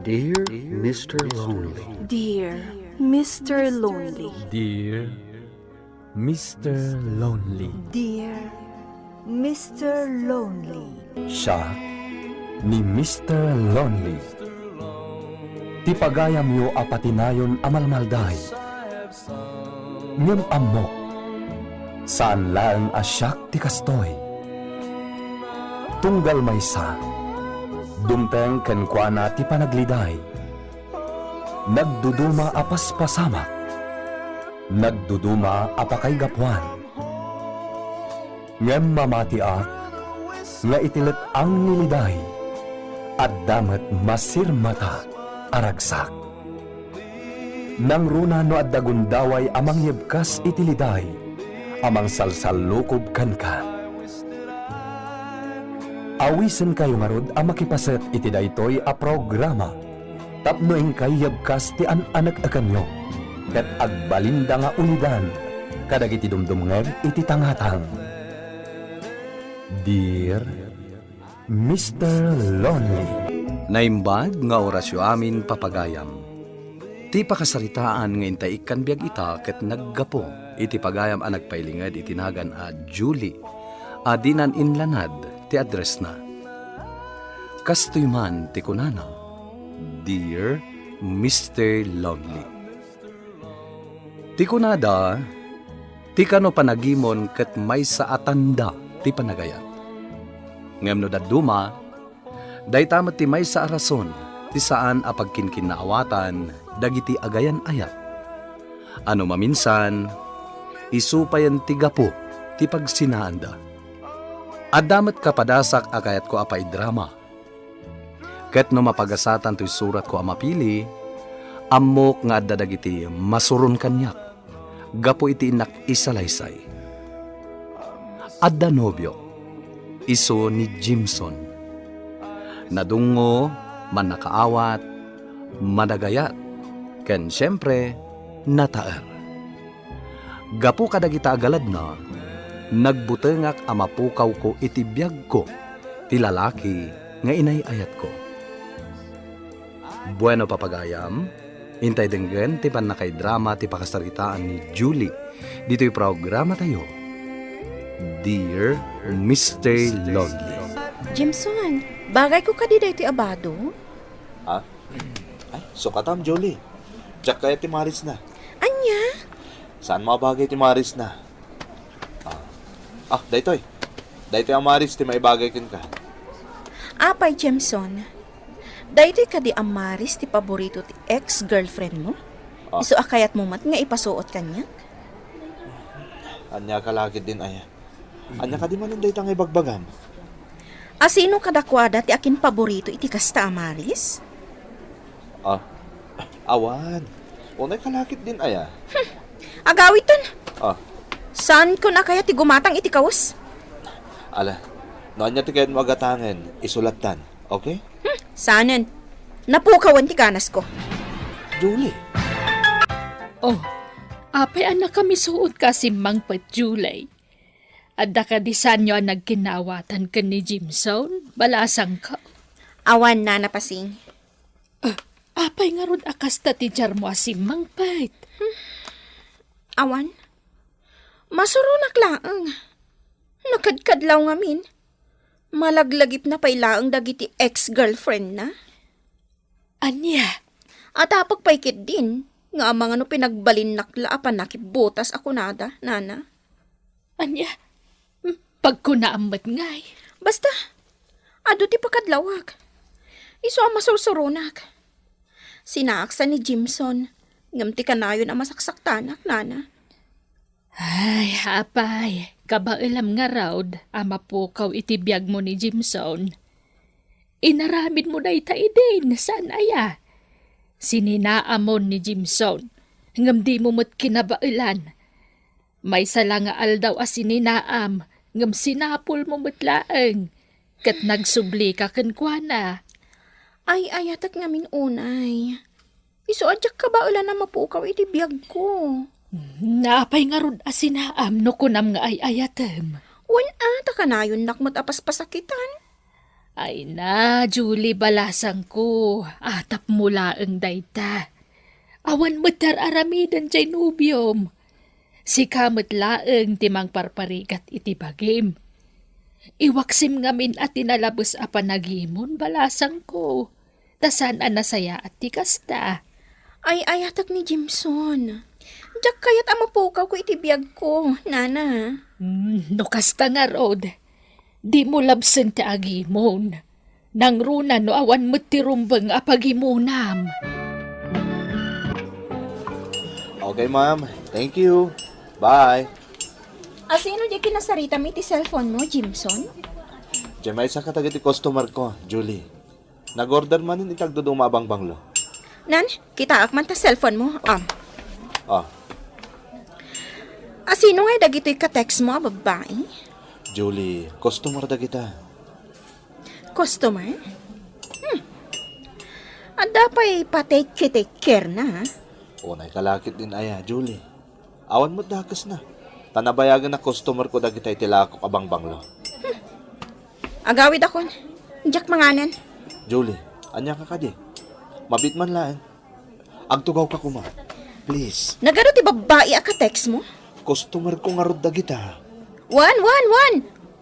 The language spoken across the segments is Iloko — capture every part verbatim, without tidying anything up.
Dear Mister Lonely. Dear Mister Lonely. Dear Mister Lonely. Dear Mister Lonely. Siak ni Mister Lonely. Ti pagayamyo a patinayon a malmalday. Ngem ammok, saan laeng a siak ti kastoy. Tunggal maysa, dumteng kenkuana ti panagliday. Nagduduma a paspasamak. Nagduduma a pakaigapuan. Ngem mamatiak nga iti let-ang ni liday, adda met masirmata a ragsak. Nangruna no adda gundaway a mangyebkas iti liday a mangsalsallukob kenka. Awisenkayo ngarud a makipaset iti daytoy a programa tapno inkay yebkas ti an-aneknekanyo ket agbalinda nga ulidan kadagiti dumdumngeg iti tangatang. Dear Mister Lonely. Naimbag nga orasyo amin, papagayam. Ti pakasaritaan nga intay ikkan biag ita ket naggapu iti pagayam a nagpailinged iti nagan a Julie a dinan inlanad ti addressna. Kastoy man ti kunana, "Dear Mister Lonely." Ti kunada, ti kano panagimon ket maysa a tanda ti panagayat. Ngem no dadduma, dayta met ti maysa a rason ti saan a pagkinkinnaawatan dagiti agayan-ayat. A no maminsan, isu payen ti gapu ti pagsinaanda. Adda met kapadasak a kayatko a paidrama. Ket no mapagasatan toy suratko a mapili, ammok nga adda dagiti masuron kaniak gapu iti innak isalaysay. Adda nobio, isu ni Jimson. Nadungngo, mannakaawat, managayat, ken siempre, nataer. Gapu kadagita a galadna, nagbutengak a mapukawko iti biagko ti lalaki nga inay-ayatko. Bueno, papagayam, intay denggen ti pannakaidrama ti pakasaritaan ni Julie ditoy programatayo, Dear Mister Lonely. Jimson, bagayko kadi daytoy a bado? Ha? Ay, sukatam, Julie. Diak kayat ti marisna. Ania? Saan mabagay ti marisna? Ah, ah, daytoy. Daytoy a maris ti maibagay kenka. Apay, Jimson, daytoy kadi a maris ti paborito ti ex-girlfriend mo? Ah. Isu a kayatmo met nga ipasuot kaniak? Ania ka lakit din aya? Ania kadi manen dayta nga ibagbagam? A sino kadakuada ti akinpaborito iti kasta a maris? Ah, awan. Unay ka lakit din aya. Hmm. Agawidtan. Ah. Saan ko na kaya ti gumatang iti kawes? Ala, no ania ti kayatmo a gatangen, isu lattan, okay? Hmm. Saanen. Napukawan ti kanasko. Julie. Oh, apay a nakamisuot ka, simmangpet, Julie? Adda kadi saanyo a nagkinnaawatan ken ni Jimson? Balasangko. Awan, Nana Pasing. Ah, apay ngarud a kasta ti diarmo a simmangpet? Hmm. Awan. Masuronak laeng. Nakadkadlaw ngamin. Malaglagipna pay laeng dagiti ex-girlfriendna. Ania? Atapek pay ketdin, nga amangan no pinagbalinnak la a pannakibbutas a kunada, Nana. Ania? Hmm, pagkunaam met ngay. Basta, adu ti pakadlawak. Isu a masursuronak. Sinaaksa ni Jimson, ngem ti kanayon a masaksaktanak, Nana. Ay, apay, kabaelam ngarud a mapukaw iti biagmo ni Jimson. Inaramidmo dayta idin, saan aya? Sininaamon ni Jimson, ngem dimo met kinabaelan. Maysa la nga aldaw a sininaam, ngem sinapulmo met laeng, ket nagsublika kenkuana. Ay-ayatek ngamin unay. Isu a diak kabaelan a mapukaw iti biagko. Apay ngarud a sinaam no kunam nga ay-ayatem? Wen a, ta kanayonnak met a paspasakitan. Ay na, Julie, balasangko, atapmo laeng dayta. Awan met ti ar-aramiden jay nobiom. Sika met laeng ti mangparparigat iti bagim. Iwaksim ngamin a ti nalabes a panagimon, balasangko. Ta saan a nasayaat ti kasta. Ay-ayatek ni Jimson. Diak kayat a mapukawko iti biagko, nana. Hmm, no kasta ngarud, dimo labsen ti agimon. Nangruna no awan met ti rumbeng a pagimonam. Okay, ma'am. Thank you. Bye. Asino di kinasaritam iti cellphone mo, Jimson? Diay maysa kadagiti customer ko, Julie. Nag-order manen iti agduduma a bangbanglo. Nan, kitaak man ta cellphone mo. Ah. Ah. Asino ngay dagitoy ka-text mo a babbai? Julie, customer dagita. Customer? Hmm. Adda pay pa-take-care na, ha? Unay ka lakit din aya, Julie. Awan met dakesna. Ta nabayagen a customer ko dagita iti lakok a bangbanglo. Agawidakon. Diak manganen. Julie, ania ka kadi? Mabit man laeng. Agtugawka koma. Please. Nagano ti babbai a ka-text mo? Customer ko ngarud dagita. Wan, wan, wan!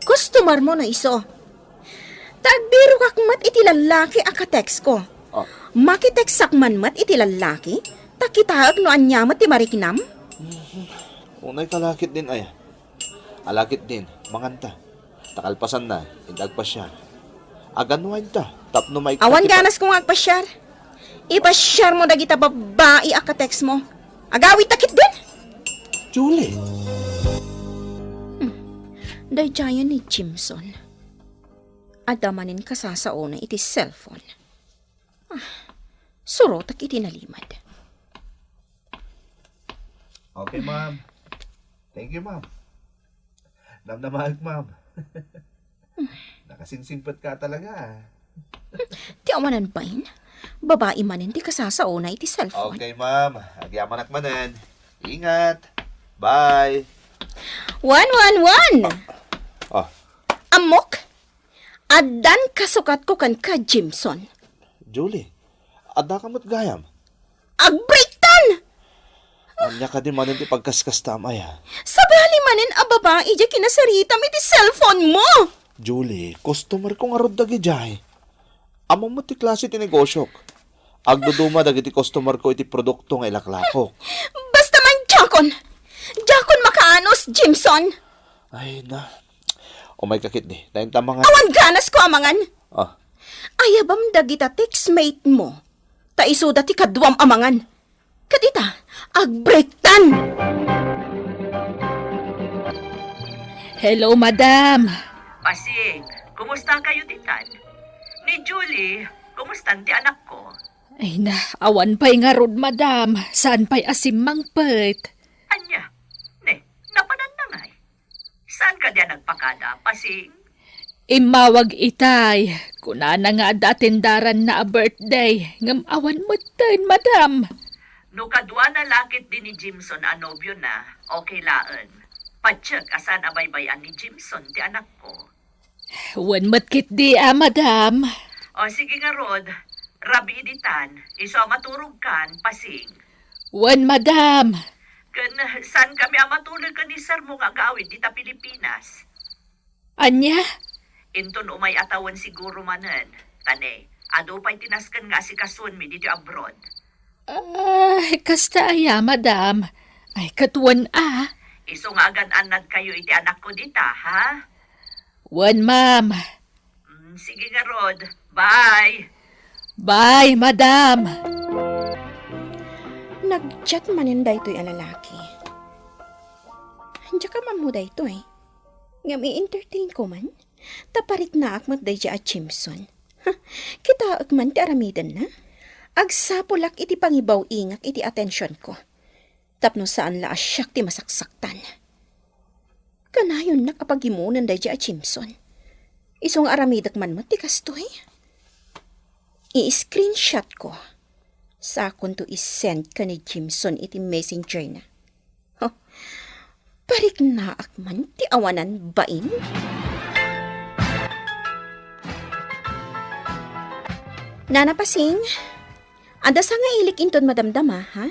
Customer mo no isu. Ta agbirokak met iti lallaki a ka-text ko. Ah. Makitekstak man met iti lallaki, ta kitaek no ania met ti mariknam. Unay ka lakit din aya. Alakit din, manganta. Ta kalpasanna, inta agpasiar. Aganwain ta, tapno maikkat Awan ti pa- ganas ko nga agpasiar. Ipasiar mo dagita babbai a ka-text mo. Agawid ta ketdin! Julie! Hmm. Daydiayen ni Jimson. Adda manen kasasaona iti cellphone. Ah, surotek iti nalimed. Okay, ma'am. Thank you, ma'am. Namnamaek, ma'am. Nakasingsingpet ka talaga, ah. Ti awanan bain, babai manen ti kasasaona iti cellphone. Okay, ma'am. Agyamanak manen. Ingat. Bye. Wan, wan, wan! Ah. Ammok? Addan kasukatko kenka, Jimson. Julie, adda ka met gayam? Agbreaktan! Ania kadi manen ti pagkaskastam aya? Sabali manen a babai diay kinasaritam iti cellphone mo! Julie, customer ko ngarud dagidiay. Ammom met ti klase ti negosiok. Agduduma dagiti customer ko iti produkto nga ilaklakok. Basta man, diakon! Diakon makaanus, Jimson! Ay na. Umayka ketdi. Dayta mangan. Awan ganas ko a mangan. Ah. Ayabam dagita textmate mo. Ta isuda ti kaduam a mangan. Ket ita, agbreaktan! Hello, madam. Pasing, kumusta kayo ditan? Ni Julie, kumustan ti anakko? Ay na, awan pay ngarud, madam. Saan pay a simmangpet? Ania? Ne, napanan na ngay? Saan ka diay nagpakada, Pasing? Immawag itay. Kunana nga adda atendaranna a birthday, ngem awan metten, madam. No kaduana la ketdi ni Jimson a nobio na, okay laeng. Patiek a saan a baybay-an ni Jimson ti anakko. Wen met ketdi a, madam. O, sige ngarud, rabii ditan, isu a maturogkan, Pasing. Wen, madam. Ken saankami a matulog ken ni sermo nga agawid dita Pilipinas. Ania? Inton umay a tawen siguro manen. Ta ne, adu pay ti nasken nga asikasuenmi ditoy abroad. Ah, kasta aya, madam. Ay, ket wen a. Isu nga agan-annadkayo iti anakko dita, ha? Wen, ma'am. Mm, sige ngarud. Bye. Bye, madam. Nag-chat manen daytoy a lalaki. Diak ammo daytoy. Ngem i-entertain ko man. Ta pariknaak met daydiay a Jimson. Kitaek man ti aramidenna. Agsapulak iti pangibaw-ingak iti atensionko. Tapno saan la a siak ti masaksaktan. Kanayonnak a pagimonen daydiay a Jimson. Isu nga aramidek man met ti kastoy. I-screenshot ko. Sakonto i-send ken ni Jimson iti messenger na. Huh. Pariknaak man ti awanan bain. Nana Pasing, adda sangailik inton madamdama, ha?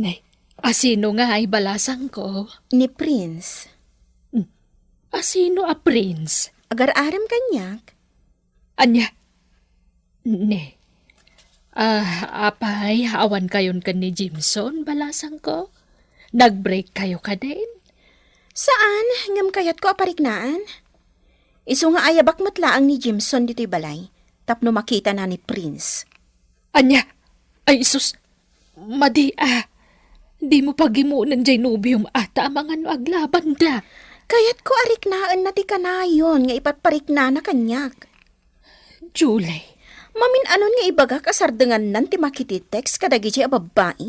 Ne, asino ngay balasangko? Ni Prince. Hmm. Asino a Prince? Agar-arem kaniak. Ania? Ne. Ah, apay, awankayon ken ni Jimson, balasangko? Nag-break kayo kadin? Saan, ngem kayatko a pariknaan. Isu nga ayabak met laeng ni Jimson ditoy balay, tapno makitana ni Prince. Ania? Ay, sus! Madi a! Dimo pagimonen jay nobiom a ta amangan no aglabanda. Kayatko a riknaenna ti kanayon nga ipatpariknana kaniak. Julie. Mamin-anon nga ibagak a sardengannan ti makititext kadagiti a babbai?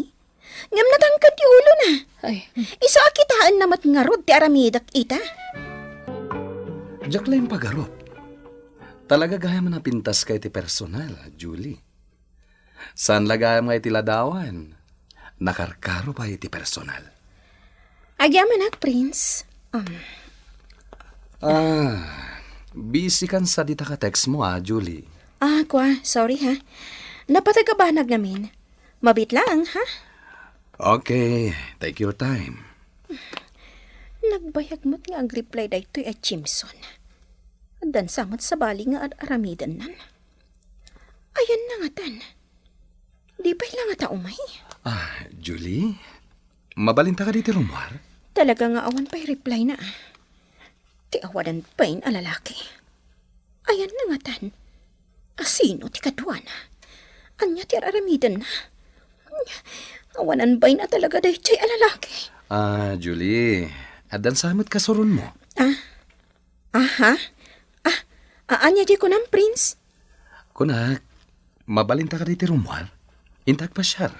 Ngem natangked ti ulona. Ay. Isu a kitaenna met ngarud ti aramidek ita. Diak la impagarup. Talaga gayam a napintaska iti personal, Julie. Saan la gayam nga iti ladawan, nakarkaro pay iti personal. Agyamanak, Prince. Um. Ah, busy kan sa dita ka text mo, ah, Julie. Ah, kwa, sorry ha. Napatag a banag ngamin. Mabit lang, ha? Okay, take your time. Nagbayag met nga agreply daytoy a Jimson. Addan sa met sabali nga ar-aramidennan. Ayanna ngatan. Di pay la ngata umay? Ah, Julie, mabalinta kadi ti rummuar? Talaga nga awan pay reply na. Ti awanan bain a lalaki. Ayanna ngatan. Asino ti kaduana? Ania ti ar-aramidenna? Awanan bain a talaga daytoy a lalaki. Ah, Julie, addan sa met kasuronmo. Ah? Aha? Ah, a-, ania di kunam, Prince? Kunak, mabalinta kadi ti rummuar? Inta agpasiar.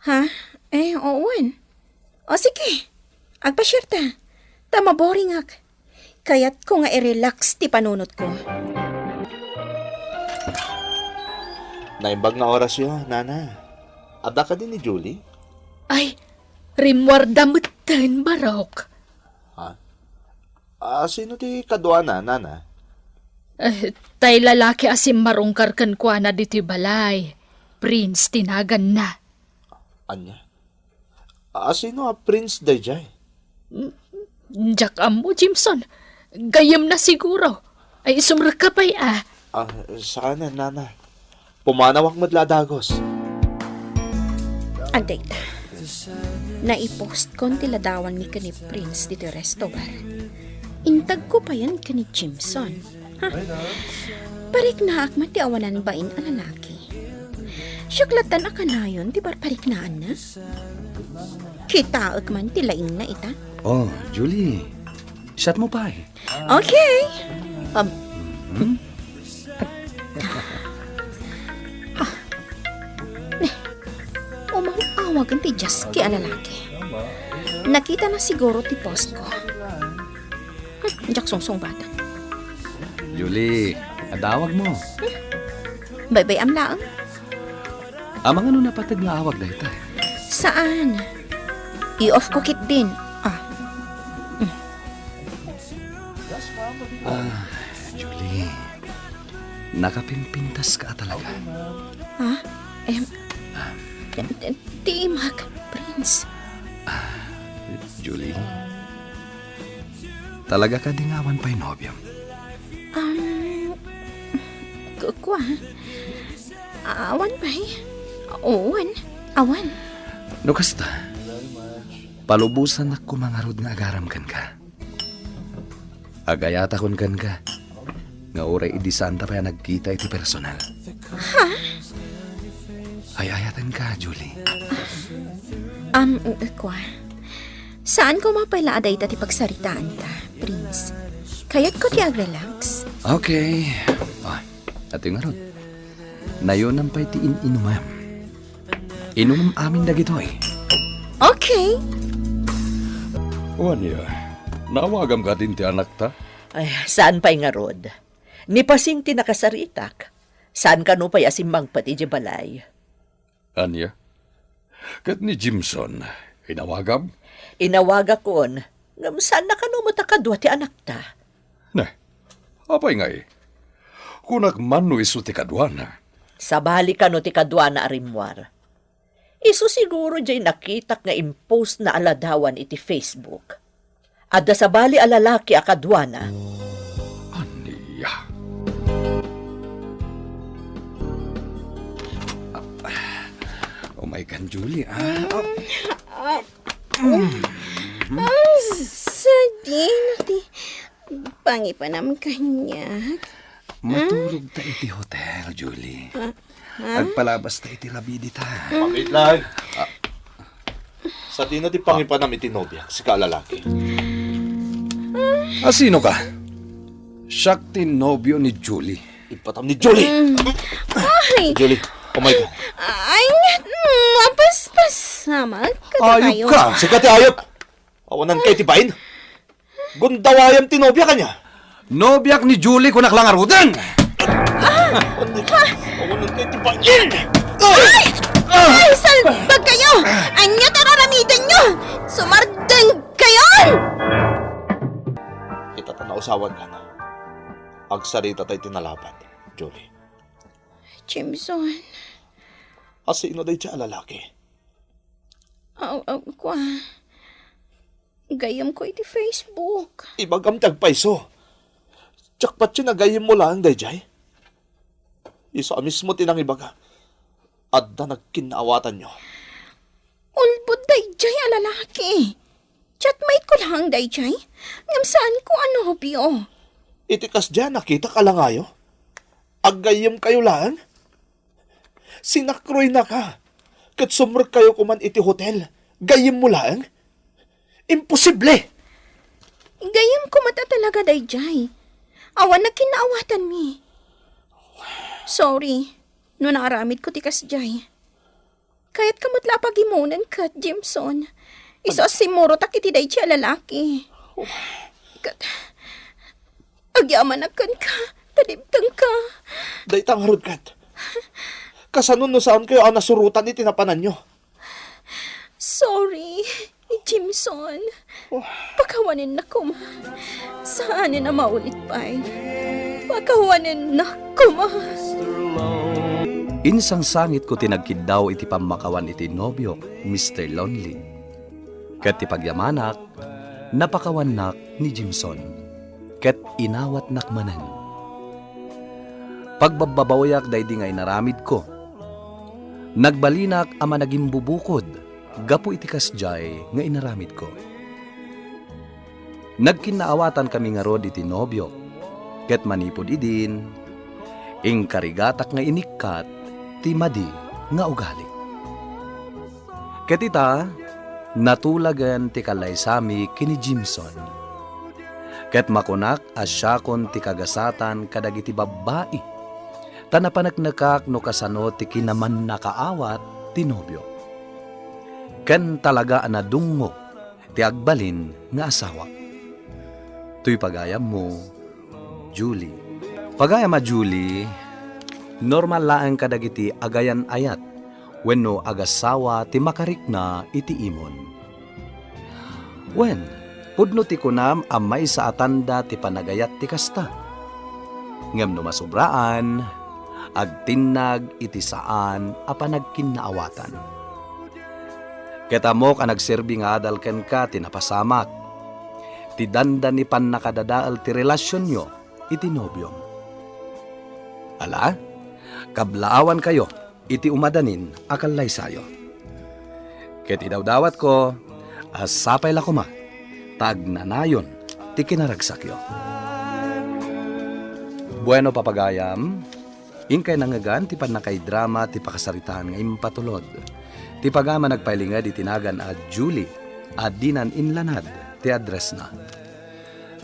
Ha? Eh, oo, wen. O, sige. Agpasiar ta. Ta maboringak. Kayatko nga i-relax ti panunotko. Naimbag nga orasyo, Nana. Adda kadi ni Julie? Ay, rimmuarda metten, Barok. Ha? Ah, sino ti kaduana, Nana? Eh, tay lalaki a simmarungkar kenkuana ditoy balay. Prince ti naganna. Ania? Ah, sino a Prince daydiay? Mm, diak ammo, Jimson. Gayyemna siguro. Ay, sumrekka pay, ah. Ah, saanen, Nana. Pumanawak met la a dagus. Adda ita. Naipostpone ti ladawanmi ken ni Prince ditoy resto bar. Intagko payen ken ni Jimson. Ha? Pariknaak met ti awanan bain a lalaki. Siak lattan a kanayon ti parpariknaanna. Kitaek man ti laingna ita. Oh, Julie. Shot mo pay. Okay. Um, Mhm. Ah. Ne. Umang-awagen ti Jaski a lalaki. Nakitana siguro ti post ko. Hmm, diak sungsungbatang. Julie, adawag mo. Hmm. Baybay-am laeng. Amangan no napateg nga awag dayta. Saan? I-off ko ketdin. Ah. Hmm. Ah, Julie. Nakapimpintaska a talaga. Ha? Em, Ah. ti, ti, ti imak, Prince. Ah, Julie. Talaga kadi nga awan pay nobiom? Um, ku-, kua. Awan pay. Awan. Awan. No kasta, palubosanak koma ngarud nga agaram kenka. Agayatakon kenka nga uray idi saanta pay a nagkita iti personal. Ha? Ay-ayatenka, Julie. Um, kua. Saan koma pay la a dayta ti pagsaritaanta, Prince. Kayatko ti agrelax. Okay. Ah, atoy ngarud. Nayonan pay ti in-inumem. Inumem amin dagitoy. Okay. O ania, naawagam kadin ti anakta? Ay, saan pay ngarud? Ni Pasing ti nakasaritak. Saan kano pay a simmangpet idiay balay? Ania? Ket ni Jimson, inawagam? Inawagakon, ngem saanna kano met a kadua ti anakta. Ne, apay ngay? Kunak man no isu ti kaduana. Sabali kano ti kaduana a rimmuar. Isu siguro diay nakitak nga impostna a ladawan iti Facebook. Adda sabali a lalaki a kaduana. Ania? Oh my God, Julie, ah. Ah, ah, sadino ti pangipanam kaniak? Maturog ta iti hotel, Julie. Ah, ha? Agpalabas ta iti rabii dita. Pangitlag. Sadino ti pangipanam iti nobiak, sika a lalaki? Ah, sino ka? Siak ti nobio ni Julie. Ipatam ni Julie! Mm. Ay! Julie, oh my God. Ay, mm, mapaspasamak. Ayop ka! Sika ti ayop! Awanan kay ti bain? Gundawayam ti nobia kanya? Nobiak ni Julie, kunak la ngaruden! Ah! Awanan kay ti bain! Ay! Ay, salbag kayo! Anya ti araramidenyo? Sumardeng kayon! Ita ta nausawan ka na. Agsarita tay ti nalabat, Julie. Jameson. Asino dayta a lalaki? Aw, aw, kua. Gayyemko iti Facebook. Ibagam ti agpayso. Diak patien a gayyemmo laeng daydiay. Isu a mismo ti nangibaga. Adda nagkinnaawatanyo. Ulbod daydiay a lalaki. Chatmate ko laeng daydiay. Ngem saanko a nobio. Iti kasdiay a nakitak a langayo? Aggayyemkayo laeng? Sinakroynaka, ket sumrekkayo koman iti hotel. Gayyemmo laeng? Imposible! Gayyemko met a talaga daydiay. Awan nagkinnaawatanmi. Sorry, no naaramidko ti kasdiay. Kayatka met la a pagimunen ket, Jameson. Isu a simmurotak iti daydiay a lalaki. Ket, agyamanak kenka, ta dimtengka. Dayta ngarud ket. Kasano no saankayo a nasurotan iti napananyo? Sorry, Jameson. Pakawanennak koma. Saanen a maulit pay. Pakawanennak koma. Insangsangitko ti nagkiddaw iti pammakawan iti nobiok, Mister Lonely. Ket ti pagyamanak, napakawannak ni Jameson, ket inawatnak manen. Pagbabbabawiak daydi nga inaramidko. Nagbalinak a managimbubukod gapu iti kasdiay nga inaramidko. Nagkinnaawatankami ngarud iti nobiok, ket manipud idin, inkarigatak nga inikkat ti madi nga ugalik. Ket ita, natulagen ti kallaysami ken ni Jameson. Ket makunak a siakon ti kagasatan kadagiti babbai, ta napaneknekak no kasano ti kinamannakaawat ti nobiok. Ken talaga a nadungngok ti agbalin nga asawa. Toy pagayammo, Julie. Pagayam a Julie, normal laeng kadagiti agayan-ayat wenno agasawa ti makarikna iti imon. Wen, pudno ti kunam a maysa a tanda ti panagayat ti kasta. Ngem no masubraan, agtinnag iti saan a panagkinnaawatan. Ket ammok a nagserbi nga adal kenka ti napasamak, ti dandani pannakadadael ti relasionyo iti nobiom. Ala, kablaawankayo iti umadanin a kallaysayo. Ket idawdawatko a sapay la koma ta agnanayon ti kinaragsakyo. Bueno, papagayam, inkay nangngegan ti pannakaidrama ti pakasaritaan nga impatulod. Ti pagayam a nagpailinged iti nagan a Julie a dinan inlanad ti addressna.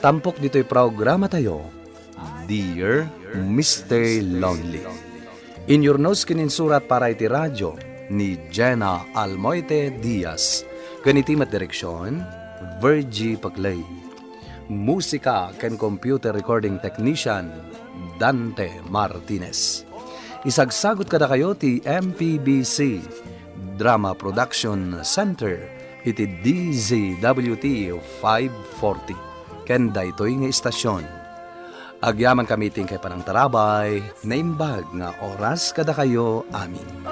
Tampok ditoy programatayo, Dear Mister Lonely. Inyurnos ken insurat para iti radio ni Jenna Almoite Diaz, ken iti met direksion, Virgie Paclay. Musika ken computer recording technician, Dante Martinez. Isagsagut kadakayo ti M P B C Drama Production Center iti D Z W T five forty ken daytoy nga istasion. Agyamankami ti inkay panangtarabay, naimbag nga oras kadakayo amin.